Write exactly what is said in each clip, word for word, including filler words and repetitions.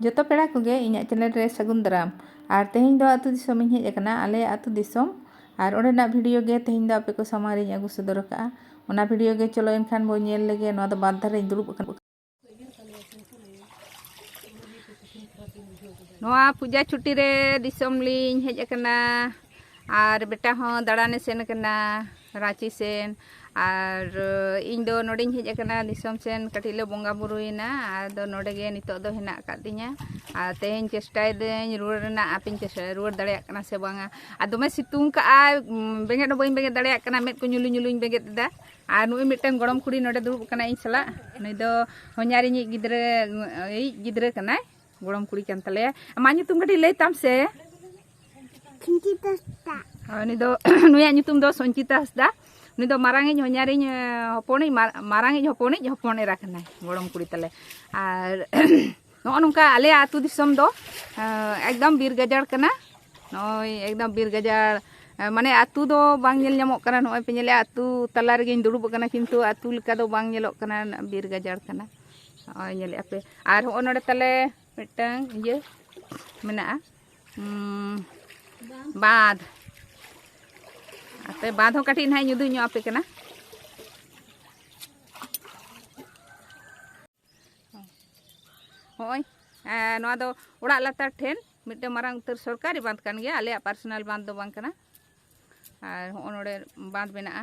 ᱡᱚᱛᱚ ᱯᱮᱲᱟ ᱠᱚᱜᱮ ᱤᱧᱟᱹᱜ ᱪᱮᱱᱮᱞ ᱨᱮ ᱥᱟᱹᱜᱩᱱ ᱫᱟᱨᱟᱢ᱾ ᱟᱨ ᱛᱮᱦᱮᱧ ᱫᱚ ᱟᱹᱛᱩ ᱫᱤᱥᱚᱢ ᱤᱧ ᱦᱮᱡ ᱟᱠᱟᱱᱟ, ᱟᱞᱮᱭᱟᱜ ᱟᱹᱛᱩ ᱫᱤᱥᱚᱢ᱾ ᱟᱨ ᱚᱸᱰᱮᱱᱟᱜ ᱵᱷᱤᱰᱤᱭᱳ ᱜᱮ ᱛᱮᱦᱮᱧ ᱫᱚ ᱟᱯᱮ ᱠᱚ ᱥᱟᱢᱟᱝ ᱨᱤᱧ ᱟᱹᱜᱩ ᱥᱚᱫᱚᱨ ᱟᱠᱟᱫᱼᱟ᱾ ᱚᱱᱟ ᱵᱷᱤᱰᱤᱭᱳ ᱜᱮ ᱪᱚᱞᱚ ᱮᱱᱠᱷᱟᱱ ᱵᱚᱱ ᱧᱮᱞ ᱞᱮᱜᱮ᱾ ᱱᱚᱣᱟ ᱫᱚ ᱵᱟᱸᱫᱷ ᱫᱷᱟᱨᱮᱧ ᱫᱩᱲᱩᱵ ᱟᱠᱟᱱᱟ᱾ ᱱᱚᱣᱟ ᱯᱩᱡᱟ ᱪᱷᱩᱴᱤ ᱨᱮ ᱫᱤᱥᱚᱢ ᱞᱤᱧ ᱦᱮᱡ ᱟᱠᱟᱱᱟ᱾ ᱟᱨ ᱵᱮᱴᱟ ᱦᱚᱸ ᱫᱟᱬᱟᱱᱮ ᱥᱮᱱ ᱟᱠᱟᱱᱟ ᱨᱟᱸᱪᱤ ᱥᱮᱱ᱾ ᱟᱨ ᱤᱧ ᱫᱚ ᱱᱚᱰᱮᱧ ᱦᱮᱡ ᱟᱠᱟᱱᱟ ᱫᱤᱥᱚᱢ ᱥᱮᱱ, ᱠᱟᱹᱴᱤᱡ ᱞᱮ ᱵᱚᱸᱜᱟ ᱵᱩᱨᱩᱭᱮᱱᱟ᱾ ᱟᱫᱚ ᱱᱚᱰᱮ ᱜᱮ ᱱᱤᱛᱚᱜ ᱫᱚ ᱦᱮᱱᱟᱜ ᱟᱠᱟᱫ ᱫᱤᱧᱟ᱾ ᱟᱨ ᱛᱮᱦᱮᱧ ᱪᱮᱥᱴᱟᱭᱮᱫᱟᱹᱧ ᱨᱩᱣᱟᱹᱲ ᱨᱮᱱᱟᱜ, ᱟᱯᱮᱧ ᱪᱮᱥᱴᱟ ᱨᱩᱣᱟᱹᱲ ᱫᱟᱲᱮᱭᱟᱜ ᱠᱟᱱᱟ ᱥᱮ ᱵᱟᱝᱟ᱾ ᱟᱨ ᱫᱚᱢᱮ ᱥᱤᱛᱩᱝ ᱠᱟᱜᱼᱟᱭ, ᱩᱸ, ᱵᱮᱸᱜᱮᱫ ᱦᱚᱸ ᱵᱟᱹᱧ ᱵᱮᱸᱜᱮᱫ ᱫᱟᱲᱮᱭᱟᱜ ᱠᱟᱱᱟ, ᱢᱮᱫ ᱠᱚ ᱧᱩᱞᱩ ᱧᱩᱞᱩᱧ ᱵᱮᱸᱜᱮᱫ ᱮᱫᱟ᱾ ᱟᱨ ᱱᱩᱭ ᱢᱤᱫᱴᱟᱝ ᱜᱚᱲᱚᱢ ᱠᱩᱲᱤ ᱱᱚᱰᱮ ᱫᱩᱲᱩᱵ ᱟᱠᱟᱱᱟᱭ ᱤᱧ ᱥᱟᱞᱟᱜ᱾ ᱱᱩᱭ ᱫᱚ ᱦᱚᱧᱦᱟᱨᱤᱧᱤᱡ ᱜᱤᱫᱽᱨᱟᱹ, ᱤᱡ ᱜᱤᱫᱽᱨᱟᱹ ᱠᱟᱱᱟᱭ, ᱜᱚᱲᱚᱢ ᱠᱩᱲᱤ ᱠᱟᱱ ᱛᱟᱞᱮᱭᱟ᱾ ᱟᱢᱟᱜ ᱧᱩᱛᱩᱢ ᱠᱟᱹᱴᱤᱡ ᱞᱟᱹᱭ ᱛᱟᱢ ᱥᱮ? ᱥᱚᱧᱪᱤᱛᱟ ᱦᱟᱸᱥᱫᱟ᱾ ᱦᱳᱭ, ᱩᱱᱤ ᱫᱚ, ᱱᱩᱭᱟᱜ ᱧᱩᱛᱩᱢ ᱫᱚ ᱥᱚᱧᱪᱤᱛᱟ ᱦᱟᱸᱥᱫᱟ᱾ ᱩᱱᱤ ᱫᱚ ᱢᱟᱨᱟᱝᱤᱡ ᱦᱚᱧᱦᱟᱨᱤᱧ, ᱮ, ᱦᱚᱯᱚᱱᱤᱡ, ᱢᱟᱨ-, ᱢᱟᱨᱟᱝᱤᱡ ᱦᱚᱯᱚᱱᱤᱡ ᱦᱚᱯᱚᱱ ᱮᱨᱟ ᱠᱟᱱᱟᱭ, ᱜᱚᱲᱚᱢ ᱠᱩᱲᱤ ᱛᱟᱞᱮ᱾ ᱟᱨ ᱱᱚᱜᱼᱚ ᱱᱚᱝᱠᱟ ᱟᱞᱮᱭᱟᱜ ᱟᱹᱛᱩ ᱫᱤᱥᱚᱢ ᱫᱚ, ᱮ, ᱮᱠᱫᱚᱢ ᱵᱤᱨ ᱜᱟᱡᱟᱲ ᱠᱟᱱᱟ᱾ ᱱᱚᱜᱼᱚᱭ ᱮᱠᱫᱚᱢ ᱵᱤᱨ ᱜᱟᱡᱟᱲ, ᱮ, ᱢᱟᱱᱮ ᱟᱹᱛᱩ ᱫᱚ ᱵᱟᱝ ᱧᱮᱞ ᱧᱟᱢᱚᱜ ᱠᱟᱱᱟ᱾ ᱱᱚᱜᱼᱚᱭ ᱯᱮ ᱧᱮᱞᱮᱜᱼᱟ, ᱟᱹᱛᱩ ᱛᱟᱞᱟ ᱨᱮᱜᱮᱧ ᱫᱩᱲᱩᱵ ᱟᱠᱟᱱᱟ, ᱠᱤᱱᱛᱩ ᱟᱹᱛᱩ ᱞᱮᱠᱟ ᱫᱚ ᱵᱟᱝ ᱧᱮᱞᱚᱜ ᱠᱟᱱᱟ, ᱵᱤᱨ ᱜᱟᱡᱟᱲ ᱠᱟᱱᱟ᱾ ᱱᱚᱜᱼᱚᱭ ᱧᱮᱞᱮᱜᱼᱟ ᱯᱮ᱾ ᱟᱨ ᱦᱚᱸᱜᱼᱚ ᱱᱚᱰᱮ ᱛᱟᱞᱮ ᱢᱤᱫᱴᱟᱝ ᱤᱭᱟᱹ ᱢᱮᱱᱟᱜᱼᱟ, ᱩᱸ, ᱵᱟᱸᱫᱷ᱾ ᱟᱯᱮ ᱵᱟᱸᱫᱷ ᱦᱚᱸ ᱠᱟᱹᱴᱤᱡ ᱱᱟᱦᱟᱜ ᱤᱧ ᱩᱫᱩᱜ ᱧᱚᱜ ᱟᱯᱮ ᱠᱟᱱᱟ᱾ ᱦᱚᱸᱜᱼᱚᱭ, ᱮᱸ, ᱱᱚᱣᱟ ᱫᱚ ᱚᱲᱟᱜ ᱞᱟᱛᱟᱨ ᱴᱷᱮᱱ ᱢᱤᱫᱴᱟᱝ ᱢᱟᱨᱟᱝ ᱩᱛᱟᱹᱨ ᱥᱚᱨᱠᱟᱨᱤ ᱵᱟᱸᱫᱷ ᱠᱟᱱ ᱜᱮᱭᱟ, ᱟᱞᱮᱭᱟᱜ ᱯᱟᱨᱥᱚᱱᱟᱞ ᱵᱟᱸᱫᱷ ᱫᱚ ᱵᱟᱝ ᱠᱟᱱᱟ᱾ ᱟᱨ ᱦᱚᱸᱜᱼᱚ ᱱᱚᱰᱮ ᱵᱟᱸᱫᱷ ᱢᱮᱱᱟᱜᱼᱟ,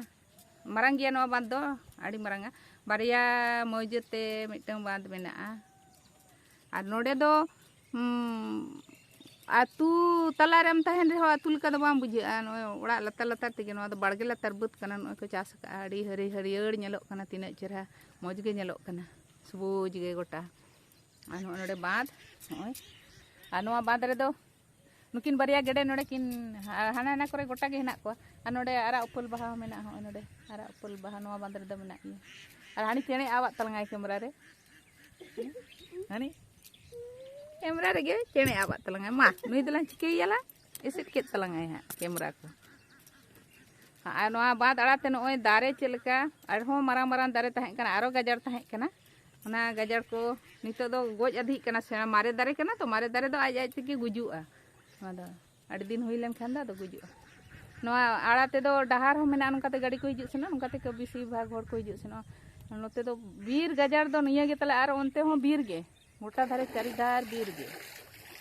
ᱢᱟᱨᱟᱝ ᱜᱮᱭᱟ ᱱᱚᱣᱟ ᱵᱟᱸᱫᱷ ᱫᱚ, ᱟᱹᱰᱤ ᱢᱟᱨᱟᱝᱟ᱾ ᱵᱟᱨᱭᱟ ᱢᱟᱹᱣᱡᱟᱹ ᱛᱮ ᱢᱤᱫᱴᱟᱝ ᱵᱟᱸᱫᱷ ᱢᱮᱱᱟᱜᱼᱟ᱾ ᱟᱨ ᱱᱚᱰᱮ ᱫᱚ, ᱩᱸ, ᱟᱹᱛᱩ ᱛᱟᱞᱟᱨᱮᱢ ᱛᱟᱦᱮᱱ ᱨᱮᱦᱚᱸ ᱟᱹᱛᱩ ᱞᱮᱠᱟ ᱫᱚ ᱵᱟᱝ ᱵᱩᱡᱷᱟᱹᱜᱼᱟ᱾ ᱱᱚᱜᱼᱚᱭ ᱚᱲᱟᱜ ᱞᱟᱛᱟᱨ ᱞᱟᱛᱟᱨ ᱛᱮᱜᱮ, ᱱᱚᱣᱟ ᱫᱚ ᱵᱟᱲᱜᱮ ᱞᱟᱛᱟᱨ ᱵᱟᱹᱫᱽ ᱠᱟᱱᱟ, ᱱᱚᱜᱼᱚᱭ ᱠᱚ ᱪᱟᱥ ᱟᱠᱟᱫᱼᱟ, ᱟᱹᱰᱤ ᱦᱟᱹᱨᱤ ᱦᱟᱹᱨᱭᱟᱹᱲ ᱧᱮᱞᱚᱜ ᱠᱟᱱᱟ, ᱛᱤᱱᱟᱹᱜ ᱪᱮᱦᱨᱟ, ᱢᱚᱡᱽ ᱜᱮ ᱧᱮᱞᱚᱜ ᱠᱟᱱᱟ, ᱥᱩᱵᱩᱡᱽ ᱜᱮ ᱜᱚᱴᱟ᱾ ᱟᱨ ᱱᱚᱜᱼᱚᱭ ᱱᱚᱰᱮ ᱵᱟᱸᱫᱷ, ᱱᱚᱜᱼᱚᱭ᱾ ᱟᱨ ᱱᱚᱣᱟ ᱵᱟᱸᱫᱷ ᱨᱮᱫᱚ ᱱᱩᱠᱤᱱ ᱵᱟᱨᱭᱟ ᱜᱮᱰᱮ ᱱᱚᱰᱮ ᱠᱤᱱ ᱦᱟ-, ᱦᱟᱱᱟ ᱦᱟᱱᱟ ᱠᱚᱨᱮ ᱜᱚᱴᱟ ᱜᱮ ᱦᱮᱱᱟᱜ ᱠᱚᱣᱟ᱾ ᱟᱨ ᱱᱚᱰᱮ ᱟᱨᱟᱜ ᱩᱯᱟᱹᱞ ᱵᱟᱦᱟ ᱦᱚᱸ ᱢᱮᱱᱟᱜᱼᱟ, ᱱᱚᱜᱼᱚᱭ ᱱᱚᱰᱮ ᱟᱨᱟᱜ ᱩᱯᱟᱹᱞ ᱵᱟᱦᱟ ᱱᱚᱣᱟ ᱵᱟᱸᱫᱷ ᱨᱮᱫᱚ ᱢᱮᱱᱟᱜ ᱜᱮᱭᱟ᱾ ᱟᱨ ᱦᱟᱹᱱᱤ ᱪᱮᱬᱮ ᱟᱵᱟᱫ ᱛᱟᱞᱟᱝᱟᱭ ᱠᱮᱢᱨᱟ ᱨᱮ, ᱦᱟᱹᱱᱤ ᱠᱮᱢᱨᱟ ᱨᱮᱜᱮ ᱪᱮᱬᱮ ᱟᱵᱟᱫ ᱛᱟᱞᱟᱝᱟᱭ᱾ ᱢᱟ, ᱱᱩᱭ ᱫᱚᱞᱟᱝ ᱪᱤᱠᱟᱹᱭᱮᱭᱟᱞᱟ, ᱮᱥᱮᱫ ᱠᱮᱫ ᱛᱟᱞᱟᱝᱟᱭ ᱦᱟᱸᱜ ᱠᱮᱢᱨᱟ ᱠᱚ᱾ ᱟᱨ ᱱᱚᱣᱟ ᱵᱟᱸᱫᱷ ᱟᱲᱟᱛᱮ ᱱᱚᱜᱼᱚᱭ ᱫᱟᱨᱮ ᱪᱮᱫ ᱞᱮᱠᱟ, ᱟᱨᱦᱚᱸ ᱢᱟᱨᱟᱝ ᱢᱟᱨᱟᱝ ᱫᱟᱨᱮ ᱛᱟᱦᱮᱸ ᱠᱟᱱᱟ, ᱟᱨᱚ ᱜᱟᱡᱟᱲ ᱛᱟᱦᱮᱸ ᱠᱟᱱᱟ᱾ ᱚᱱᱟ ᱜᱟᱡᱟᱲ ᱠᱚ ᱱᱤᱛᱚᱜ ᱫᱚ ᱜᱚᱡ ᱟᱫᱷᱤᱜ ᱠᱟᱱᱟ, ᱥᱮᱬᱟ ᱢᱟᱨᱮ ᱫᱟᱨᱮ ᱠᱟᱱᱟ ᱛᱚ, ᱢᱟᱨᱮ ᱫᱟᱨᱮ ᱫᱚ ᱟᱡ ᱟᱡ ᱛᱮᱜᱮ ᱜᱩᱡᱩᱜᱼᱟ᱾ ᱱᱚᱣᱟ ᱫᱚ ᱟᱹᱰᱤ ᱫᱤᱱ ᱦᱩᱭ ᱞᱮᱱᱠᱷᱟᱱ ᱫᱚ ᱟᱫᱚ ᱜᱩᱡᱩᱜᱼᱟ᱾ ᱱᱚᱣᱟ ᱟᱲᱟ ᱛᱮᱫᱚ ᱰᱟᱦᱟᱨ ᱦᱚᱸ ᱢᱮᱱᱟᱜᱼᱟ, ᱱᱚᱝᱠᱟᱛᱮ ᱜᱟᱹᱰᱤ ᱠᱚ ᱦᱤᱡᱩᱜ ᱥᱮᱱᱚᱜ, ᱱᱚᱝᱠᱟ ᱛᱮᱜᱮ ᱵᱮᱥᱤᱨ ᱵᱷᱟᱜᱽ ᱦᱚᱲ ᱠᱚ ᱦᱤᱡᱩᱜ ᱥᱮᱱᱚᱜᱼᱟ᱾ ᱱᱚᱛᱮ ᱫᱚ ᱵᱤᱨ ᱜᱟᱡᱟᱲ ᱫᱚ ᱱᱤᱭᱟᱹ ᱜᱮ ᱛᱟᱞᱮ, ᱟᱨ ᱚᱱᱛᱮ ᱦᱚᱸ ᱵᱤᱨ ᱜᱮ, ᱜᱚᱴᱟ ᱫᱷᱟᱨᱮ ᱪᱟᱹᱨᱤ ᱫᱷᱟᱨ ᱵᱤᱨ ᱜᱮ᱾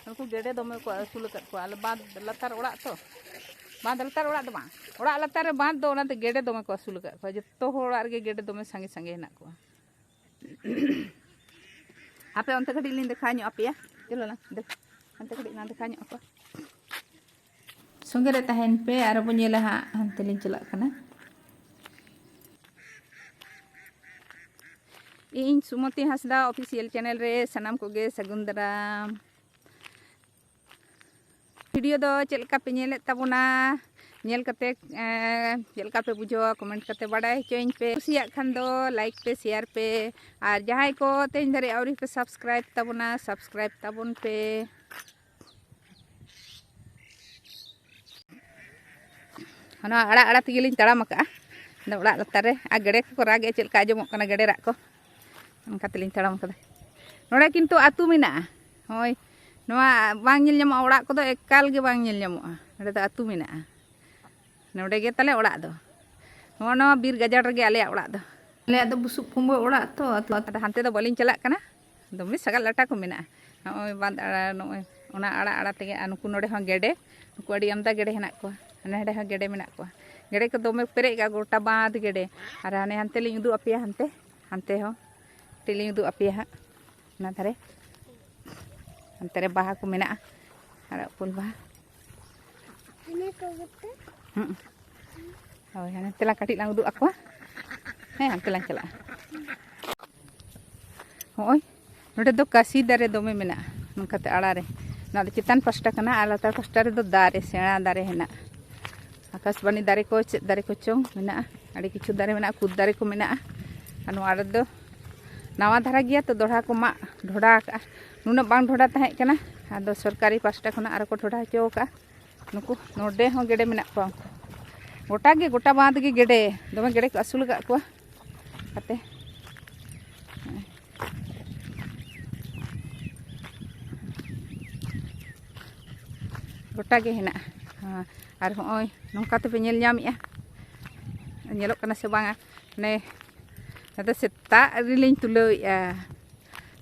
ᱩᱱᱠᱩ ᱜᱮᱰᱮ ᱫᱚᱢᱮ ᱠᱚ ᱟᱹᱥᱩᱞ ᱟᱠᱟᱫ ᱠᱚᱣᱟ, ᱟᱞᱮ ᱵᱟᱸᱫᱽ ᱞᱟᱛᱟᱨ ᱚᱲᱟᱜ ᱛᱚ, ᱵᱟᱸᱫᱽ ᱞᱟᱛᱟᱨ ᱚᱲᱟᱜ ᱫᱚ ᱵᱟᱝ, ᱚᱲᱟᱜ ᱞᱟᱛᱟᱨ ᱨᱮ ᱵᱟᱸᱫᱽ ᱫᱚ, ᱚᱱᱟᱛᱮ ᱜᱮᱰᱮ ᱫᱚᱢᱮ ᱠᱚ ᱟᱹᱥᱩᱞ ᱟᱠᱟᱫ ᱠᱚᱣᱟ᱾ ᱡᱚᱛᱚ ᱦᱚᱲ ᱚᱲᱟᱜ ᱨᱮᱜᱮ ᱜᱮᱰᱮ ᱫᱚᱢᱮ ᱥᱟᱸᱜᱮ ᱥᱟᱸᱜᱮ ᱦᱮᱱᱟᱜ ᱠᱚᱣᱟ᱾ ᱦᱟᱯᱮ ᱚᱱᱛᱮ ᱠᱟᱹᱴᱤᱡ ᱞᱤᱧ ᱫᱮᱠᱷᱟᱣ ᱧᱚᱜ ᱟᱯᱮᱭᱟ᱾ ᱪᱚᱞᱚ ᱞᱟᱝ ᱫᱮᱠ-, ᱦᱟᱱᱛᱮ ᱠᱟᱹᱴᱤᱡ ᱞᱟᱝ ᱫᱮᱠᱷᱟᱣ ᱧᱚᱜ ᱟᱠᱚᱣᱟ᱾ ᱥᱚᱸᱜᱮ ᱨᱮ ᱛᱟᱦᱮᱱ ᱯᱮ, ᱟᱨᱚ ᱵᱚᱱ ᱧᱮᱞᱟ ᱦᱟᱸᱜ᱾ ᱦᱟᱱᱛᱮ ᱞᱤᱧ ᱪᱟᱞᱟᱜ ᱠᱟᱱᱟ᱾ ᱤᱧ ᱥᱩᱢᱚᱛᱤ ᱦᱟᱸᱥᱫᱟ official channel ᱨᱮ ᱥᱟᱱᱟᱢ ᱠᱚᱜᱮ ᱥᱟᱹᱜᱩᱱ ᱫᱟᱨᱟᱢ᱾ ᱵᱷᱤᱰᱤᱭᱳ ᱫᱚ ᱪᱮᱫ ᱞᱮᱠᱟ ᱯᱮ ᱧᱮᱞᱮᱫ ᱛᱟᱵᱚᱱᱟ? ᱧᱮᱞ ᱠᱟᱛᱮ, ᱮᱸ, ᱪᱮᱫ ᱞᱮᱠᱟ ᱯᱮ ᱵᱩᱡᱷᱟᱹᱣᱟ? ᱠᱚᱢᱮᱱᱴ ᱠᱟᱛᱮ ᱵᱟᱰᱟᱭ ᱦᱚᱪᱚᱧ ᱯᱮ᱾ ᱠᱩᱥᱤᱭᱟᱜ ᱠᱷᱟᱱ ᱫᱚ ᱞᱟᱭᱤᱠ ᱯᱮ, ᱥᱮᱭᱟᱨ ᱯᱮ, ᱟᱨ ᱡᱟᱦᱟᱸᱭ ᱠᱚ ᱛᱮᱦᱮᱧ ᱫᱷᱟᱹᱨᱤᱡ ᱟᱹᱣᱨᱤ ᱯᱮ ᱥᱟᱵᱥᱠᱨᱟᱭᱤᱵ ᱛᱟᱵᱚᱱᱟ, ᱥᱟᱵᱥᱠᱨᱟᱭᱤᱵ ᱛᱟᱵᱚᱱ ᱯᱮ᱾ ᱚᱱᱟ ᱟᱲᱟ ᱟᱲᱟ ᱛᱮᱜᱮ ᱞᱤᱧ ᱛᱟᱲᱟᱢ ᱟᱠᱟᱫᱼᱟ᱾ ᱟᱫᱚ ᱚᱲᱟᱜ ᱞᱟᱛᱟᱨ ᱨᱮ ᱟᱨ ᱜᱮᱰᱮ ᱠᱚᱠᱚ ᱨᱟᱜᱮᱫᱼᱟ, ᱪᱮᱫ ᱞᱮᱠᱟ ᱟᱸᱡᱚᱢᱚᱜ ᱠᱟᱱᱟ ᱜᱮᱰᱮ ᱨᱟᱜ ᱠᱚ᱾ ᱚᱱᱠᱟ ᱛᱮᱞᱤᱧ ᱛᱟᱲᱟᱢ ᱟᱠᱟᱫᱟ᱾ ᱱᱚᱰᱮ ᱠᱤᱱᱛᱩ ᱟᱹᱛᱩ ᱢᱮᱱᱟᱜᱼᱟ᱾ ᱦᱳᱭ, ᱱᱚᱣᱟ ᱵᱟᱝ ᱧᱮᱞ ᱧᱟᱢᱚᱜᱼᱟ, ᱚᱲᱟᱜ ᱠᱚᱫᱚ ᱮᱠᱟᱞ ᱜᱮ ᱵᱟᱝ ᱧᱮᱞ ᱧᱟᱢᱚᱜᱼᱟ᱾ ᱱᱚᱰᱮ ᱫᱚ ᱟᱹᱛᱩ ᱢᱮᱱᱟᱜᱼᱟ᱾ ᱱᱚᱰᱮ ᱜᱮ ᱛᱟᱞᱮ ᱚᱲᱟᱜ ᱫᱚ᱾ ᱱᱚᱜᱼᱚ ᱱᱚᱣᱟ ᱵᱤᱨ ᱜᱟᱡᱟᱲ ᱨᱮᱜᱮ ᱟᱞᱮᱭᱟᱜ ᱚᱲᱟᱜ ᱫᱚ᱾ ᱟᱞᱮᱭᱟᱜ ᱫᱚ ᱵᱩᱥᱩᱵ ᱠᱩᱢᱵᱟᱹ ᱚᱲᱟᱜ ᱛᱚ, ᱟᱫᱚ ᱦᱟᱱᱛᱮ ᱫᱚ ᱵᱟᱹᱞᱤᱧ ᱪᱟᱞᱟᱜ ᱠᱟᱱᱟ᱾ ᱫᱚᱢᱮ ᱥᱟᱜᱟᱫ ᱞᱟᱴᱟ ᱠᱚ ᱢᱮᱱᱟᱜᱼᱟ᱾ ᱱᱚᱜᱼᱚᱭ ᱵᱟᱸᱫ ᱟᱲᱟ, ᱱᱚᱜᱼᱚᱭ ᱚᱱᱟ ᱟᱲᱟ ᱟᱲᱟ ᱛᱮᱜᱮ᱾ ᱟᱨ ᱱᱩᱠᱩ ᱱᱚᱰᱮ ᱦᱚᱸ ᱜᱮᱰᱮ, ᱱᱩᱠᱩ ᱟᱹᱰᱤ ᱟᱢᱫᱟ ᱜᱮᱰᱮ ᱦᱮᱱᱟᱜ ᱠᱚᱣᱟ᱾ ᱦᱟᱸᱰᱮ ᱱᱟᱰᱮ ᱦᱚᱸ ᱜᱮᱰᱮ ᱢᱮᱱᱟᱜ ᱠᱚᱣᱟ᱾ ᱜᱮᱰᱮ ᱠᱚ ᱫᱚᱢᱮ ᱯᱮᱨᱮᱡ ᱠᱟᱜᱼᱟ, ᱜᱚᱴᱟ ᱵᱟᱸᱫ ᱜᱮᱰᱮ᱾ ᱟᱨ ᱦᱟᱱᱮ ᱦᱟᱱᱛᱮ ᱞᱤᱧ ᱩᱫᱩᱜ ᱟᱯᱮᱭᱟ, ᱦᱟᱱᱛᱮ, ᱦᱟᱱᱛᱮ ᱦᱚᱸ ᱠᱟᱹᱴᱤᱡ ᱞᱤᱧ ᱩᱫᱩᱜ ᱟᱯᱮᱭᱟ ᱦᱟᱸᱜ᱾ ᱚᱱᱟ ᱫᱷᱟᱨᱮ, ᱦᱟᱱᱛᱮ ᱨᱮ ᱵᱟᱦᱟ ᱠᱚ ᱢᱮᱱᱟᱜᱼᱟ, ᱟᱨᱟᱜ ᱯᱷᱩᱞ ᱵᱟᱦᱟ᱾ ᱦᱟᱱᱮ ᱠᱚ ᱜᱮᱛᱚ᱾ ᱦᱩᱸ᱾ ᱦᱳᱭ, ᱦᱟᱱᱮ ᱛᱮᱞᱟᱝ ᱠᱟᱹᱴᱤᱡ ᱞᱟᱝ ᱩᱫᱩᱜ ᱟᱠᱚᱣᱟ᱾ ᱦᱮᱸ, ᱦᱟᱱᱛᱮ ᱞᱟᱝ ᱪᱟᱞᱟᱜᱼᱟ᱾ ᱦᱚᱸᱜᱼᱚᱭ, ᱱᱚᱰᱮ ᱫᱚ ᱠᱟᱥᱤ ᱫᱟᱨᱮ ᱫᱚᱢᱮ ᱢᱮᱱᱟᱜᱼᱟ, ᱱᱚᱝᱠᱟᱛᱮ ᱟᱲᱟ ᱨᱮ᱾ ᱱᱚᱣᱟ ᱫᱚ ᱪᱮᱛᱟᱱ ᱯᱟᱥᱴᱟ ᱠᱟᱱᱟ, ᱟᱨ ᱞᱟᱛᱟᱨ ᱯᱟᱥᱴᱟ ᱨᱮᱫᱚ ᱫᱟᱨᱮ, ᱥᱮᱬᱟ ᱫᱟᱨᱮ ᱦᱮᱱᱟᱜᱼᱟ᱾ ᱟᱠᱟᱥᱵᱟᱱᱤ ᱫᱟᱨᱮ ᱠᱚ, ᱪᱮᱫ ᱫᱟᱨᱮ ᱠᱚᱪᱚᱝ ᱢᱮᱱᱟᱜᱼᱟ, ᱟᱹᱰᱤ ᱠᱤᱪᱷᱩ ᱫᱟᱨᱮ ᱢᱮᱱᱟᱜᱼᱟ, ᱠᱩᱫ ᱫᱟᱨᱮ ᱠᱚ ᱢᱮᱱᱟᱜᱼᱟ᱾ ᱟᱨ ᱱᱚᱣᱟ ᱨᱮᱫᱚ ᱱᱟᱣᱟ ᱫᱷᱟᱨᱟ ᱜᱮᱭᱟ ᱛᱚ, ᱫᱚᱲᱦᱟ ᱠᱚ ᱢᱟᱜ ᱰᱷᱚᱰᱟ ᱟᱠᱟᱜᱼᱟ᱾ ᱱᱩᱱᱟᱹᱜ ᱵᱟᱝ ᱰᱷᱚᱰᱟ ᱛᱟᱦᱮᱸ ᱠᱟᱱᱟ, ᱟᱫᱚ ᱥᱚᱨᱠᱟᱨᱤ ᱯᱟᱥᱴᱟ ᱠᱷᱚᱱᱟᱜ ᱟᱨᱚ ᱠᱚ ᱰᱷᱚᱰᱟ ᱦᱚᱪᱚ ᱟᱠᱟᱜᱼᱟ᱾ ᱱᱩᱠᱩ ᱱᱚᱰᱮ ᱦᱚᱸ ᱜᱮᱰᱮ ᱢᱮᱱᱟᱜ ᱠᱚᱣᱟ, ᱩᱱᱠᱩ ᱜᱚᱴᱟ ᱜᱮ, ᱜᱚᱴᱟ ᱵᱟᱸᱫᱷ ᱜᱮ ᱜᱮᱰᱮ, ᱫᱚᱢᱮ ᱜᱮᱰᱮ ᱠᱚ ᱟᱹᱥᱩᱞ ᱟᱠᱟᱫ ᱠᱚᱣᱟ᱾ ᱠᱟᱛᱮ ᱜᱚᱴᱟ ᱜᱮ ᱦᱮᱱᱟᱜᱼᱟ᱾ ᱦᱮᱸ, ᱟᱨ ᱦᱚᱸᱜᱼᱚᱭ ᱱᱚᱝᱠᱟ ᱛᱮᱯᱮ ᱧᱮᱞ ᱧᱟᱢᱮᱜᱼᱟ, ᱧᱮᱞᱚᱜ ᱠᱟᱱᱟ ᱥᱮ ᱵᱟᱝᱟ? ᱢᱟᱱᱮ ᱱᱚᱛᱮ ᱥᱮᱛᱟᱜ ᱨᱮᱞᱤᱧ ᱛᱩᱞᱟᱹᱣᱮᱜᱼᱟ,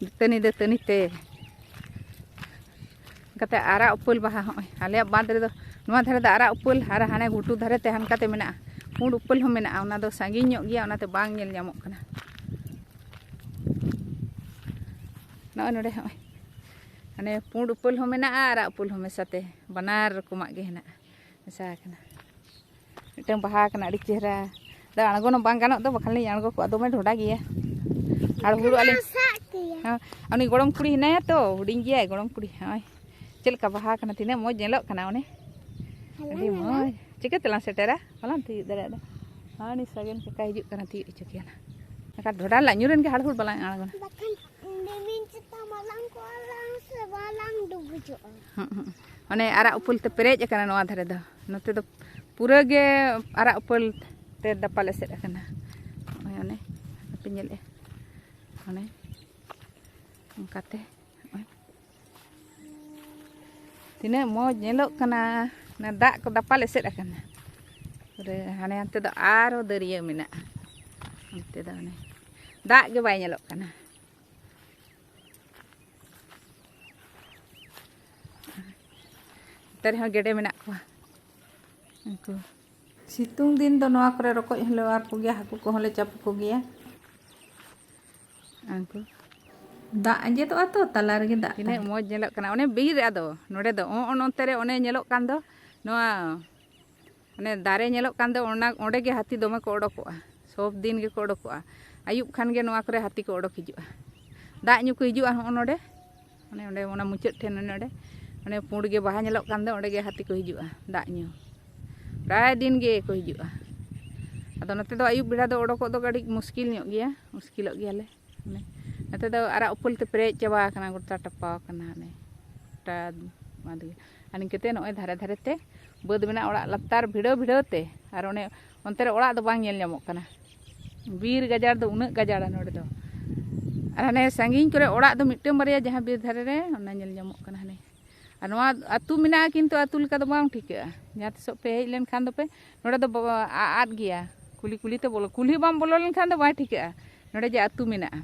ᱫᱟᱹᱛᱟᱹᱱᱤ ᱫᱟᱹᱛᱟᱹᱱᱤ ᱛᱮ᱾ ᱚᱱᱠᱟᱛᱮ ᱟᱨᱟᱜ ᱩᱯᱟᱹᱞ ᱵᱟᱦᱟ ᱦᱚᱸᱜᱼᱚᱭ ᱟᱞᱮᱭᱟᱜ ᱵᱟᱸᱫᱽ ᱨᱮᱫᱚ, ᱱᱚᱣᱟ ᱫᱷᱟᱨᱮ ᱫᱚ ᱟᱨᱟᱜ ᱩᱯᱟᱹᱞ, ᱟᱨ ᱦᱟᱱᱮ ᱜᱷᱩᱴᱩ ᱫᱷᱟᱨᱮ ᱛᱮ ᱦᱟᱱᱠᱟᱛᱮ ᱢᱮᱱᱟᱜᱼᱟ, ᱯᱩᱸᱰ ᱩᱯᱟᱹᱞ ᱦᱚᱸ ᱢᱮᱱᱟᱜᱼᱟ᱾ ᱚᱱᱟ ᱫᱚ ᱥᱟᱺᱜᱤᱧ ᱧᱚᱜ ᱜᱮᱭᱟ, ᱚᱱᱟᱛᱮ ᱵᱟᱝ ᱧᱮᱞ ᱧᱟᱢᱚᱜ ᱠᱟᱱᱟ᱾ ᱱᱚᱜᱼᱚᱭ ᱱᱚᱰᱮ ᱦᱚᱸᱜᱼᱚᱭ ᱦᱟᱱᱮ ᱯᱩᱸᱰ ᱩᱯᱟᱹᱞ ᱦᱚᱸ ᱢᱮᱱᱟᱜᱼᱟ, ᱟᱨᱟᱜ ᱩᱯᱟᱹᱞ ᱦᱚᱸ ᱢᱮᱥᱟᱛᱮ ᱵᱟᱱᱟᱨ ᱨᱚᱠᱚᱢᱟᱜ ᱜᱮ ᱦᱮᱱᱟᱜᱼᱟ, ᱢᱮᱥᱟ ᱟᱠᱟᱱᱟ᱾ ᱢᱤᱫᱴᱟᱝ ᱵᱟᱦᱟ ᱟᱠᱟᱱᱟ, ᱟᱹᱰᱤ ᱪᱮᱦᱨᱟ᱾ ᱫᱚ ᱟᱬᱜᱚᱱ ᱦᱚᱸ ᱵᱟᱝ ᱜᱟᱱᱚᱜ ᱫᱚ, ᱵᱟᱠᱷᱟᱱ ᱞᱤᱧ ᱟᱬᱜᱚ ᱠᱚᱜᱼᱟ, ᱫᱚᱢᱮ ᱰᱷᱚᱰᱟ ᱜᱮᱭᱟ᱾ ᱦᱟᱲᱦᱩᱲᱚᱜ ᱟᱹᱞᱤᱧ᱾ ᱥᱟᱵ ᱠᱮᱭᱟ᱾ ᱦᱮᱸ, ᱩᱱᱤ ᱜᱚᱲᱚᱢ ᱠᱩᱲᱤ ᱦᱮᱱᱟᱭᱟ ᱛᱚ, ᱦᱩᱰᱤᱧ ᱜᱮᱭᱟᱭ ᱜᱚᱲᱚᱢ ᱠᱩᱲᱤ᱾ ᱦᱚᱸᱜᱼᱚᱭ ᱪᱮᱫ ᱞᱮᱠᱟ ᱵᱟᱦᱟ ᱠᱟᱱᱟ, ᱛᱤᱱᱟᱹᱜ ᱢᱚᱡᱽ ᱧᱮᱞᱚᱜ ᱠᱟᱱᱟ ᱚᱱᱮ᱾ ᱦᱟᱞᱟᱝ ᱟᱹᱰᱤ ᱟᱞᱮ᱾ ᱢᱚᱡᱽ᱾ ᱪᱤᱠᱟᱹ ᱛᱮᱞᱟᱝ ᱥᱮᱴᱮᱨᱟ? ᱵᱟᱞᱟᱝ ᱛᱤᱭᱳᱜ ᱫᱟᱲᱮᱭᱟᱜᱼᱟ᱾ ᱦᱟᱹᱱᱤ ᱥᱟᱜᱮᱱ ᱠᱟᱠᱟ ᱦᱤᱡᱩᱜ ᱠᱟᱱᱟ, ᱛᱤᱭᱳᱜ ᱦᱚᱪᱚ ᱠᱮᱭᱟ ᱞᱟᱝ᱾ ᱮᱱᱠᱷᱟᱱ ᱰᱷᱚᱰᱟ ᱞᱟᱜ ᱧᱩᱨᱮᱱ ᱜᱮ ᱦᱟᱲᱦᱩᱲ ᱵᱟᱞᱟᱝ ᱟᱬᱜᱚᱱᱟ᱾ ᱵᱟᱠᱷᱟᱱ ᱨᱤᱢᱤᱞ ᱪᱮᱛᱟᱱ ᱵᱟᱞᱟᱝ ᱠᱚᱜᱼᱟ ᱞᱟᱝ ᱥᱮ ᱵᱟᱞᱟᱝ ᱰᱩᱵᱩᱡᱚᱜᱼᱟ᱾ ᱦᱩᱸ, ᱦᱩᱸ᱾ ᱚᱱᱮ ᱟᱨᱟᱜ ᱩᱯᱟᱹᱞ ᱛᱮ ᱯᱮᱨᱮᱡ ᱟᱠᱟᱱᱟ ᱱᱚᱣᱟ ᱫᱷᱟᱨᱮ ᱫᱚ᱾ ᱱᱚᱛᱮ ᱫᱚ ᱯᱩᱨᱟᱹ ᱜᱮ ᱟᱨᱟᱜ ᱩᱯᱟᱹᱞ ᱛᱮ ᱫᱟᱯᱟᱞ ᱮᱥᱮᱫ ᱟᱠᱟᱱᱟ᱾ ᱱᱚᱜᱼᱚᱭ ᱚᱱᱮ ᱵᱟᱯᱮ ᱧᱮᱞᱮᱫᱼᱟ, ᱚᱱᱮ ᱚᱱᱠᱟᱛᱮ ᱱᱚᱜᱼᱚᱭ ᱛᱤᱱᱟᱹᱜ ᱢᱚᱡᱽ ᱧᱮᱞᱚᱜ ᱠᱟᱱᱟ᱾ ᱚᱱᱟ ᱫᱟᱜ ᱠᱚ ᱫᱟᱯᱟᱞ ᱮᱥᱮᱫ ᱟᱠᱟᱱᱟ ᱯᱩᱨᱟᱹ᱾ ᱦᱟᱱᱮ ᱦᱟᱱᱛᱮ ᱫᱚ ᱟᱨᱦᱚᱸ ᱫᱟᱹᱨᱭᱟᱹ ᱢᱮᱱᱟᱜᱼᱟ, ᱚᱱᱛᱮ ᱫᱚ ᱚᱱᱮ ᱫᱟᱜ ᱜᱮ ᱵᱟᱭ ᱧᱮᱞᱚᱜ ᱠᱟᱱᱟ᱾ ᱱᱚᱛᱮ ᱨᱮᱦᱚᱸ ᱜᱮᱰᱮ ᱢᱮᱱᱟᱜ ᱠᱚᱣᱟ ᱩᱱᱠᱩ᱾ ᱥᱤᱛᱩᱝ ᱫᱤᱱ ᱫᱚ ᱱᱚᱣᱟ ᱠᱚᱨᱮ ᱨᱚᱠᱚᱡ ᱦᱚᱸᱞᱮ ᱚᱣᱟᱨ ᱠᱚᱜᱮᱭᱟ, ᱦᱟᱹᱠᱩ ᱠᱚᱦᱚᱸ ᱞᱮ ᱪᱟᱯᱚ ᱠᱚᱜᱮᱭᱟ᱾ ᱩᱱᱠᱩ ᱫᱟᱜ ᱟᱸᱡᱮᱫᱚᱜᱼᱟ ᱛᱚ, ᱛᱟᱞᱟ ᱨᱮᱜᱮ ᱫᱟᱜ ᱛᱤᱱᱟᱹᱜ ᱛᱟᱦᱮᱱᱟ᱾ ᱢᱚᱡᱽ ᱧᱮᱞᱚᱜ ᱠᱟᱱᱟ ᱚᱱᱮ ᱵᱤᱨ᱾ ᱟᱫᱚ ᱱᱚᱰᱮ ᱫᱚ ᱚ-, ᱚ-, ᱱᱚᱱᱛᱮ ᱨᱮ ᱚᱱᱮ ᱧᱮᱞᱚᱜ ᱠᱟᱱ ᱫᱚ, ᱱᱚᱣᱟ ᱚᱱᱮ ᱫᱟᱨᱮ ᱧᱮᱞᱚᱜ ᱠᱟᱱ ᱫᱚ, ᱚᱱᱟ, ᱚᱸᱰᱮ ᱜᱮ ᱦᱟᱹᱛᱤ ᱫᱚᱢᱮ ᱠᱚ ᱚᱰᱚᱠᱚᱜᱼᱟ᱾ ᱥᱚᱵ ᱫᱤᱱ ᱜᱮᱠᱚ ᱚᱰᱚᱠᱚᱜᱼᱟ᱾ ᱟᱹᱭᱩᱵ ᱠᱷᱟᱱ ᱜᱮ ᱱᱚᱣᱟ ᱠᱚᱨᱮ ᱦᱟᱹᱛᱤ ᱠᱚ ᱚᱰᱚᱠ ᱦᱤᱡᱩᱜᱼᱟ᱾ ᱫᱟᱜ ᱧᱩ ᱠᱚ ᱦᱤᱡᱩᱜᱼᱟ ᱦᱚᱸᱜᱼᱚ ᱱᱚᱰᱮ᱾ ᱚᱱᱮ ᱚᱸᱰᱮ ᱚᱱᱟ ᱢᱩᱪᱟᱹᱫ ᱴᱷᱮᱱ ᱚᱱᱮ ᱚᱸᱰᱮ, ᱚᱱᱮ ᱯᱩᱸᱰ ᱜᱮ ᱵᱟᱦᱟ ᱧᱮᱞᱚᱜ ᱠᱟᱱ ᱫᱚ, ᱚᱸᱰᱮ ᱜᱮ ᱦᱟᱹᱛᱤ ᱠᱚ ᱦᱤᱡᱩᱜᱼᱟ ᱫᱟᱜ ᱧᱩ᱾ ᱯᱨᱟᱭ ᱫᱤᱱ ᱜᱮ ᱠᱚ ᱦᱤᱡᱩᱜᱼᱟ᱾ ᱟᱫᱚ ᱱᱚᱛᱮ ᱫᱚ ᱟᱹᱭᱩᱵ ᱵᱮᱲᱟ ᱫᱚ ᱚᱰᱚᱠᱚᱜ ᱫᱚ ᱠᱟᱹᱴᱤᱡ ᱢᱩᱥᱠᱤᱞ ᱧᱚᱜ ᱜᱮᱭᱟ, ᱢᱩᱥᱠᱤᱞᱚᱜ ᱜᱮᱭᱟᱞᱮ᱾ ᱚᱱᱮ ᱱᱚᱛᱮ ᱫᱚ ᱟᱨᱟᱜ ᱩᱯᱟᱹᱞ ᱛᱮ ᱯᱮᱨᱮᱡ ᱪᱟᱵᱟ ᱟᱠᱟᱱᱟ, ᱜᱚᱴᱟ ᱴᱟᱯᱟᱣ ᱟᱠᱟᱱᱟ᱾ ᱚᱱᱮ ᱜᱚᱴᱟ ᱢᱟᱫ ᱜᱮ᱾ ᱟᱨ ᱱᱤᱝᱠᱟᱹᱛᱮ ᱱᱚᱜᱼᱚᱭ ᱫᱷᱟᱨᱮ ᱫᱷᱟᱨᱮ ᱛᱮ ᱵᱟᱹᱫᱽ ᱢᱮᱱᱟᱜᱼᱟ, ᱚᱲᱟᱜ ᱞᱟᱛᱟᱨ ᱵᱷᱤᱲᱟᱹᱣ ᱵᱷᱤᱲᱟᱹᱣ ᱛᱮ᱾ ᱟᱨ ᱚᱱᱮ ᱚᱱᱛᱮ ᱨᱮ ᱚᱲᱟᱜ ᱫᱚ ᱵᱟᱝ ᱧᱮᱞ ᱧᱟᱢᱚᱜ ᱠᱟᱱᱟ᱾ ᱵᱤᱨ ᱜᱟᱡᱟᱲ ᱫᱚ ᱩᱱᱟᱹᱜ ᱜᱟᱡᱟᱲᱟ ᱱᱚᱰᱮ ᱫᱚ᱾ ᱟᱨ ᱦᱟᱱᱮ ᱥᱟᱺᱜᱤᱧ ᱠᱚᱨᱮ ᱚᱲᱟᱜ ᱫᱚ ᱢᱤᱫᱴᱟᱝ ᱵᱟᱨᱭᱟ ᱡᱟᱦᱟᱸ ᱵᱤᱨ ᱫᱷᱟᱨᱮ ᱨᱮ, ᱚᱱᱟ ᱧᱮᱞ ᱧᱟᱢᱚᱜ ᱠᱟᱱᱟ ᱦᱟᱱᱮ᱾ ᱱᱚᱣᱟ ᱟᱹᱛᱩ ᱢᱮᱱᱟᱜᱼᱟ, ᱠᱤᱱᱛᱩ ᱟᱹᱛᱩ ᱞᱮᱠᱟ ᱫᱚ ᱵᱟᱝ ᱴᱷᱤᱠᱟᱹᱜᱼᱟ᱾ ᱡᱟᱦᱟᱸ ᱛᱤᱥᱚᱜ ᱯᱮ ᱦᱮᱡ ᱞᱮᱱᱠᱷᱟᱱ ᱫᱚᱯᱮ, ᱱᱚᱰᱮ ᱫᱚ ᱵᱟ-, ᱟ-, ᱟᱫ ᱜᱮᱭᱟ᱾ ᱠᱩᱞᱦᱤ ᱠᱩᱞᱦᱤ ᱛᱮ ᱵᱚᱞᱚ, ᱠᱩᱞᱦᱤ ᱵᱟᱢ ᱵᱚᱞᱚ ᱞᱮᱱᱠᱷᱟᱱ ᱫᱚ ᱵᱟᱭ ᱴᱷᱤᱠᱟᱹᱜᱼᱟ ᱱᱚᱰᱮ ᱡᱮ ᱟᱹᱛᱩ ᱢᱮᱱᱟᱜᱼᱟ᱾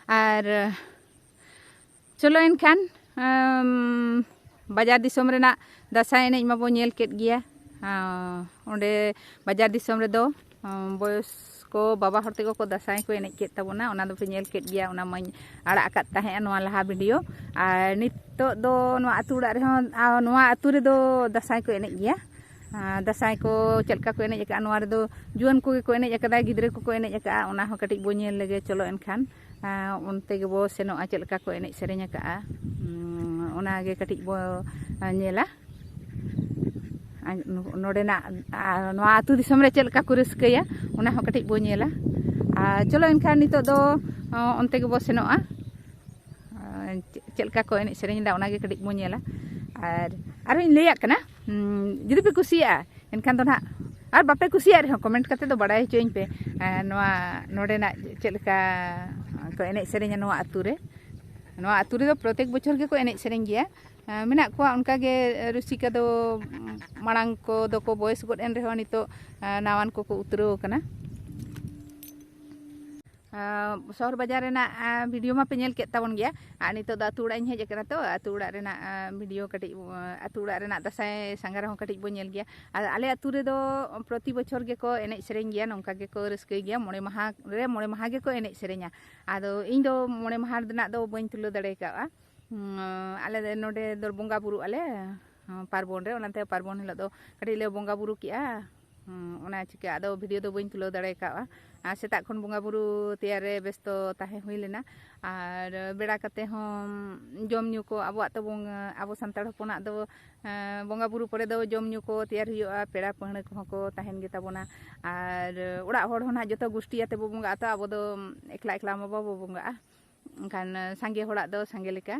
ᱟᱨ ᱪᱚᱞᱚ ᱮᱱᱠᱷᱟᱱ, ᱟᱢ, ᱵᱟᱡᱟᱨ ᱫᱤᱥᱚᱢ ᱨᱮᱱᱟᱜ ᱫᱟᱸᱥᱟᱭ ᱮᱱᱮᱡ ᱢᱟᱵᱚ ᱧᱮᱞ ᱠᱮᱫ ᱜᱮᱭᱟ᱾ ᱟᱸ, ᱚᱸᱰᱮ ᱵᱟᱡᱟᱨ ᱫᱤᱥᱚᱢ ᱨᱮᱫᱚ, ᱟᱸ, ᱵᱚᱭᱚᱥ ᱠᱚ ᱵᱟᱵᱟ ᱦᱚᱲ ᱛᱮᱠᱚ ᱠᱚ ᱫᱟᱸᱥᱟᱭ ᱠᱚ ᱮᱱᱮᱡ ᱠᱮᱫ ᱛᱟᱵᱚᱱᱟ, ᱚᱱᱟ ᱫᱚᱯᱮ ᱧᱮᱞ ᱠᱮᱫ ᱜᱮᱭᱟ, ᱚᱱᱟ ᱢᱟᱧ ᱟᱲᱟᱜ ᱟᱠᱟᱫ ᱛᱟᱦᱮᱸᱫᱼᱟ ᱱᱚᱣᱟ ᱞᱟᱦᱟ ᱵᱷᱤᱰᱤᱭᱳ᱾ ᱟᱨ ᱱᱤᱛᱚᱜ ᱫᱚ ᱱᱚᱣᱟ ᱟᱹᱛᱩ ᱚᱲᱟᱜ ᱨᱮᱦᱚᱸ, ᱟ, ᱱᱚᱣᱟ ᱟᱹᱛᱩ ᱨᱮᱫᱚ ᱫᱟᱸᱥᱟᱭ ᱠᱚ ᱮᱱᱮᱡ ᱜᱮᱭᱟ᱾ ᱟᱨ ᱫᱟᱸᱥᱟᱭ ᱠᱚ ᱪᱮᱫ ᱞᱮᱠᱟ ᱠᱚ ᱮᱱᱮᱡ ᱟᱠᱟᱫᱼᱟ, ᱱᱚᱣᱟ ᱨᱮᱫᱚ ᱡᱩᱣᱟᱹᱱ ᱠᱚᱜᱮ ᱠᱚ ᱮᱱᱮᱡ ᱟᱠᱟᱫᱟ, ᱜᱤᱫᱽᱨᱟᱹ ᱠᱚᱠᱚ ᱮᱱᱮᱡ ᱟᱠᱟᱫᱼᱟ, ᱚᱱᱟ ᱦᱚᱸ ᱠᱟᱹᱴᱤᱡ ᱵᱚ ᱧᱮᱞ ᱞᱮᱜᱮ᱾ ᱪᱚᱞᱚ ᱮᱱᱠᱷᱟᱱ, ᱟᱸ, ᱚᱱᱛᱮ ᱜᱮᱵᱚ ᱥᱮᱱᱚᱜᱼᱟ, ᱪᱮᱫ ᱞᱮᱠᱟ ᱠᱚ ᱮᱱᱮᱡ ᱥᱮᱨᱮᱧ ᱟᱠᱟᱫᱼᱟ, ᱩᱸ, ᱚᱱᱟᱜᱮ ᱠᱟᱹᱴᱤᱡ ᱵᱚ, ᱟᱸ, ᱧᱮᱞᱟ᱾ ᱟᱨ ᱱᱚ-, ᱱᱚᱰᱮᱱᱟᱜ, ᱟᱨ ᱱᱚᱣᱟ ᱟᱹᱛᱩ ᱫᱤᱥᱚᱢ ᱨᱮ ᱪᱮᱫ ᱞᱮᱠᱟ ᱠᱚ ᱨᱟᱹᱥᱠᱟᱹᱭᱟ, ᱚᱱᱟ ᱦᱚᱸ ᱠᱟᱹᱴᱤᱡ ᱵᱚ ᱧᱮᱞᱟ᱾ ᱟᱨ ᱪᱚᱞᱚ ᱮᱱᱠᱷᱟᱱ ᱱᱤᱛᱚᱜ ᱫᱚ, ᱚᱸ, ᱚᱱᱛᱮ ᱜᱮᱵᱚ ᱥᱮᱱᱚᱜᱼᱟ᱾ ᱟᱨ ᱪᱮᱫ, ᱪᱮᱫ ᱞᱮᱠᱟ ᱠᱚ ᱮᱱᱮᱡ ᱥᱮᱨᱮᱧ ᱮᱫᱟ, ᱚᱱᱟᱜᱮ ᱠᱟᱹᱴᱤᱡ ᱵᱚ ᱧᱮᱞᱟ᱾ ᱟᱨ ᱟᱨᱦᱚᱸᱧ ᱞᱟᱹᱭᱟᱜ ᱠᱟᱱᱟ, ᱩᱸ, ᱡᱩᱫᱤ ᱯᱮ ᱠᱩᱥᱤᱭᱟᱜᱼᱟ, ᱮᱱᱠᱷᱟᱱ ᱫᱚ ᱱᱟᱦᱟᱜ, ᱟᱨ ᱵᱟᱯᱮ ᱠᱩᱥᱤᱭᱟᱜ ᱨᱮᱦᱚᱸ, ᱠᱚᱢᱮᱱᱴ ᱠᱟᱛᱮ ᱫᱚ ᱵᱟᱲᱟᱭ ᱦᱚᱪᱚᱧ ᱯᱮ, ᱮᱸ, ᱱᱚᱣᱟ ᱱᱚᱰᱮᱱᱟᱜ ᱪᱮᱫ ᱞᱮᱠᱟ ᱠᱚ ᱮᱱᱮᱡ ᱥᱮᱨᱮᱧᱟ ᱱᱚᱣᱟ ᱟᱹᱛᱩ ᱨᱮ᱾ ᱱᱚᱣᱟ ᱟᱹᱛᱩ ᱨᱮᱫᱚ ᱯᱨᱚᱛᱮᱠ ᱵᱚᱪᱷᱚᱨ ᱜᱮᱠᱚ ᱮᱱᱮᱡ ᱥᱮᱨᱮᱧ ᱜᱮᱭᱟ᱾ ᱮᱸ, ᱢᱮᱱᱟᱜ ᱠᱚᱣᱟ ᱚᱱᱠᱟᱜᱮ ᱨᱩᱥᱤᱠᱟ ᱫᱚ, ᱢᱟᱲᱟᱝ ᱠᱚᱫᱚ ᱠᱚ ᱵᱚᱭᱮᱥ ᱜᱚᱫ ᱮᱱ ᱨᱮᱦᱚᱸ, ᱱᱤᱛᱚᱜ, ᱮᱸ, ᱱᱟᱣᱟᱱ ᱠᱚᱠᱚ ᱩᱛᱨᱟᱹᱣ ᱟᱠᱟᱱᱟ᱾ ᱟᱸ, ᱥᱚᱦᱚᱨ ᱵᱟᱡᱟᱨ ᱨᱮᱱᱟᱜ, ᱟᱸ, ᱵᱷᱤᱰᱤᱭᱳ ᱢᱟᱯᱮ ᱧᱮᱞ ᱠᱮᱫ ᱛᱟᱵᱚᱱ ᱜᱮᱭᱟ᱾ ᱟᱨ ᱱᱤᱛᱚᱜ ᱫᱚ ᱟᱹᱛᱩ ᱚᱲᱟᱜ ᱤᱧ ᱦᱮᱡ ᱟᱠᱟᱱᱟ, ᱛᱚ ᱟᱹᱛᱩ ᱚᱲᱟᱜ ᱨᱮᱱᱟᱜ, ᱟᱸ, ᱵᱷᱤᱰᱤᱭᱳ ᱠᱟᱹᱴᱤᱡ, ᱟᱸ, ᱟᱹᱛᱩ ᱚᱲᱟᱜ ᱨᱮᱱᱟᱜ ᱫᱟᱸᱥᱟᱭ ᱥᱟᱸᱜᱷᱟᱨ ᱦᱚᱸ ᱠᱟᱹᱴᱤᱡ ᱵᱚᱱ ᱧᱮᱞ ᱜᱮᱭᱟ᱾ ᱟᱨ ᱟᱞᱮ ᱟᱹᱛᱩ ᱨᱮᱫᱚ ᱯᱨᱚᱛᱤ ᱵᱚᱪᱷᱚᱨ ᱜᱮᱠᱚ ᱮᱱᱮᱡ ᱥᱮᱨᱮᱧ ᱜᱮᱭᱟ, ᱱᱚᱝᱠᱟ ᱜᱮᱠᱚ ᱨᱟᱹᱥᱠᱟᱹᱭ ᱜᱮᱭᱟ, ᱢᱚᱬᱮ ᱢᱟᱦᱟ ᱨᱮ ᱢᱚᱬᱮ ᱢᱟᱦᱟ ᱜᱮᱠᱚ ᱮᱱᱮᱡ ᱥᱮᱨᱮᱧᱟ᱾ ᱟᱫᱚ ᱤᱧ ᱫᱚ ᱢᱚᱬᱮ ᱢᱟᱦᱟ ᱨᱮᱱᱟᱜ ᱫᱚ ᱵᱟᱹᱧ ᱛᱩᱞᱟᱹᱣ ᱫᱟᱲᱮ ᱠᱟᱣᱜᱼᱟ᱾ ᱩᱸ, ᱟᱞᱮ ᱫᱚ ᱱᱚᱰᱮ ᱫᱚ ᱵᱚᱸᱜᱟ ᱵᱩᱨᱩᱜ ᱟᱞᱮ, ᱩᱸ, ᱯᱟᱨᱵᱚᱱ ᱨᱮ, ᱚᱱᱟᱛᱮ ᱯᱟᱨᱵᱚᱱ ᱦᱤᱞᱳᱜ ᱫᱚ ᱠᱟᱹᱴᱤᱡ ᱞᱮ ᱵᱚᱸᱜᱟ ᱵᱩᱨᱩ ᱠᱮᱜᱼᱟ᱾ ᱩᱸ, ᱚᱱᱟ ᱪᱤᱠᱟᱹ ᱟᱫᱚ ᱵᱷᱤᱰᱤᱭᱳ ᱫᱚ ᱵᱟᱹᱧ ᱛᱩᱞᱟᱹᱣ ᱫᱟᱲᱮ ᱠᱟᱣᱜᱼᱟ᱾ ᱟᱨ ᱥᱮᱛᱟᱜ ᱠᱷᱚᱱ ᱵᱚᱸᱜᱟ ᱵᱩᱨᱩ ᱛᱮᱭᱟᱨ ᱨᱮ ᱵᱮᱥᱛᱚ ᱛᱟᱦᱮᱸ ᱦᱩᱭ ᱞᱮᱱᱟ᱾ ᱟᱨ ᱵᱮᱲᱟ ᱠᱟᱛᱮ ᱦᱚᱸ ᱡᱚᱢ ᱧᱩ ᱠᱚ, ᱟᱵᱚᱣᱟᱜ ᱛᱚ ᱵᱚᱸᱜᱟ, ᱟᱵᱚ ᱥᱟᱱᱛᱟᱲ ᱦᱚᱯᱚᱱᱟᱜ ᱫᱚ, ᱮᱸ, ᱵᱚᱸᱜᱟ ᱵᱩᱨᱩ ᱯᱚᱨᱮ ᱫᱚ ᱡᱚᱢ ᱧᱩ ᱠᱚ ᱛᱮᱭᱟᱨ ᱦᱩᱭᱩᱜᱼᱟ, ᱯᱮᱲᱟ ᱯᱟᱹᱦᱬᱟᱹ ᱠᱚᱦᱚᱸ ᱠᱚ ᱛᱟᱦᱮᱱ ᱜᱮᱛᱟ ᱵᱚᱱᱟ᱾ ᱟᱨ ᱚᱲᱟᱜ ᱦᱚᱲ ᱦᱚᱸ ᱱᱟᱦᱟᱜ ᱡᱚᱛᱚ ᱜᱩᱥᱴᱤ ᱟᱛᱮ ᱵᱚ ᱵᱚᱸᱜᱟᱜᱼᱟ, ᱛᱚ ᱟᱵᱚ ᱫᱚ ᱮᱠᱞᱟ ᱮᱠᱞᱟ ᱢᱟ ᱵᱟᱵᱚ ᱵᱚᱸᱜᱟᱜᱼᱟ᱾ ᱮᱱᱠᱷᱟᱱ, ᱥᱟᱸᱜᱮ ᱦᱚᱲᱟᱜ ᱫᱚ ᱥᱟᱸᱜᱮ ᱞᱮᱠᱟ,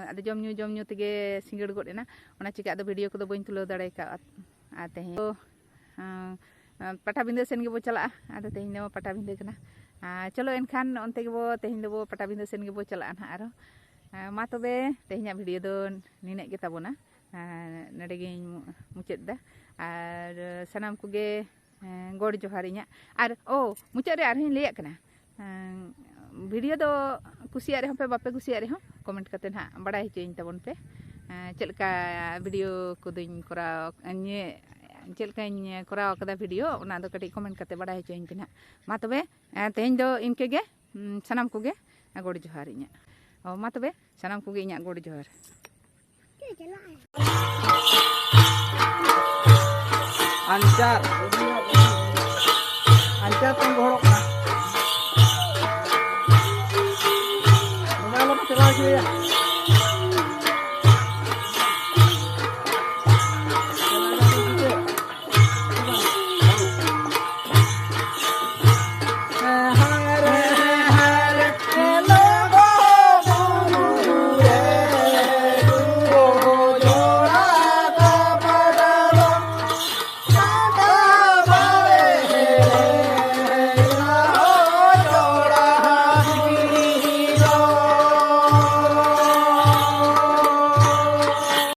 ᱟᱫᱚ ᱡᱚᱢ ᱧᱩ, ᱡᱚᱢ ᱧᱩ ᱛᱮᱜᱮ ᱥᱤᱸᱜᱟᱹᱲ ᱜᱚᱫ ᱮᱱᱟ᱾ ᱚᱱᱟ ᱪᱤᱠᱟᱹ ᱟᱫᱚ ᱵᱷᱤᱰᱤᱭᱳ ᱠᱚᱫᱚ ᱵᱟᱹᱧ ᱛᱩᱞᱟᱹᱣ ᱫᱟᱲᱮ ᱠᱟᱣᱜᱼᱟ᱾ ᱟᱨ ᱛᱮᱦᱮᱧ ᱫᱚ, ᱟᱸ, ᱯᱟᱴᱟᱵᱤᱸᱫᱟᱹ ᱥᱮᱱ ᱜᱮᱵᱚ ᱪᱟᱞᱟᱜᱼᱟ᱾ ᱟᱫᱚ ᱛᱮᱦᱮᱧ ᱫᱚ ᱯᱟᱴᱟᱵᱤᱸᱫᱟᱹ ᱠᱟᱱᱟ᱾ ᱟᱨ ᱪᱚᱞᱚ ᱮᱱᱠᱷᱟᱱ ᱚᱱᱛᱮ ᱜᱮᱵᱚ, ᱛᱮᱦᱮᱧ ᱫᱚᱵᱚ ᱯᱟᱴᱟᱵᱤᱸᱫᱟᱹ ᱥᱮᱱ ᱜᱮᱵᱚ ᱪᱟᱞᱟᱜᱼᱟ ᱱᱟᱦᱟᱜ ᱟᱨᱚ᱾ ᱦᱮᱸ, ᱢᱟ ᱛᱚᱵᱮ ᱛᱮᱦᱮᱧᱟᱜ ᱵᱷᱤᱰᱤᱭᱳ ᱫᱚ ᱱᱤᱱᱟᱹᱜ ᱜᱮ ᱛᱟᱵᱚᱱᱟ᱾ ᱦᱮᱸ, ᱱᱚᱰᱮ ᱜᱤᱧ ᱢᱩ-, ᱢᱩᱪᱟᱹᱫ ᱮᱫᱟ᱾ ᱟᱨ ᱥᱟᱱᱟᱢ ᱠᱚᱜᱮ, ᱦᱮᱸ, ᱜᱚᱰ ᱡᱚᱦᱟᱨ ᱤᱧᱟᱹᱜ᱾ ᱟᱨ ᱳ, ᱢᱩᱪᱟᱹᱫ ᱨᱮ ᱟᱨᱦᱚᱸᱧ ᱞᱟᱹᱭᱟᱜ ᱠᱟᱱᱟ, ᱦᱮᱸ, ᱵᱷᱤᱰᱤᱭᱳ ᱫᱚ ᱠᱩᱥᱤᱭᱟᱜ ᱨᱮᱦᱚᱸ ᱯᱮ, ᱵᱟᱯᱮ ᱠᱩᱥᱤᱭᱟᱜ ᱨᱮᱦᱚᱸ, ᱠᱚᱢᱮᱱᱴ ᱠᱟᱛᱮ ᱱᱟᱦᱟᱜ ᱵᱟᱲᱟᱭ ᱦᱚᱪᱚᱭᱟᱹᱧ ᱛᱟᱵᱚᱱ ᱯᱮ᱾ ᱦᱮᱸ, ᱪᱮᱫ ᱞᱮᱠᱟ ᱵᱷᱤᱰᱤᱭᱳ ᱠᱚᱫᱚᱧ ᱠᱚᱨᱟᱣ, ᱪᱮᱫ ᱞᱮᱠᱟᱧ ᱠᱚᱨᱟᱣ ᱠᱟᱫᱟ ᱵᱷᱤᱰᱤᱭᱳ, ᱚᱱᱟ ᱫᱚ ᱠᱟᱹᱴᱤᱡ ᱠᱚᱢᱮᱱᱴ ᱠᱟᱛᱮ ᱵᱟᱲᱟᱭ ᱦᱚᱪᱚᱭᱟᱹᱧ ᱯᱮ ᱱᱟᱦᱟᱜ᱾ ᱢᱟ ᱛᱚᱵᱮ, ᱦᱮᱸ, ᱛᱮᱦᱮᱧ ᱫᱚ ᱤᱱᱠᱟᱹ ᱜᱮ᱾ ᱦᱩᱸ, ᱥᱟᱱᱟᱢ ᱠᱚᱜᱮ ᱜᱚᱰ ᱡᱚᱦᱟᱨ ᱤᱧᱟᱹᱜ᱾ ᱚ, ᱢᱟ ᱛᱚᱵᱮ, ᱥᱟᱱᱟᱢ ᱠᱚᱜᱮ ᱤᱧᱟᱹᱜ ᱜᱚᱰ ᱡᱚᱦᱟᱨ᱾ ᱟᱧᱪᱟᱨ, ᱟᱧᱪᱟᱨ ᱛᱮᱢ ᱜᱚᱦᱚᱲᱚᱜ ᱠᱟᱱᱟ᱾ ᱱᱚᱰᱮ ᱟᱞᱚᱢ ᱪᱟᱞᱟᱣ ᱦᱚᱪᱚᱭᱟ᱾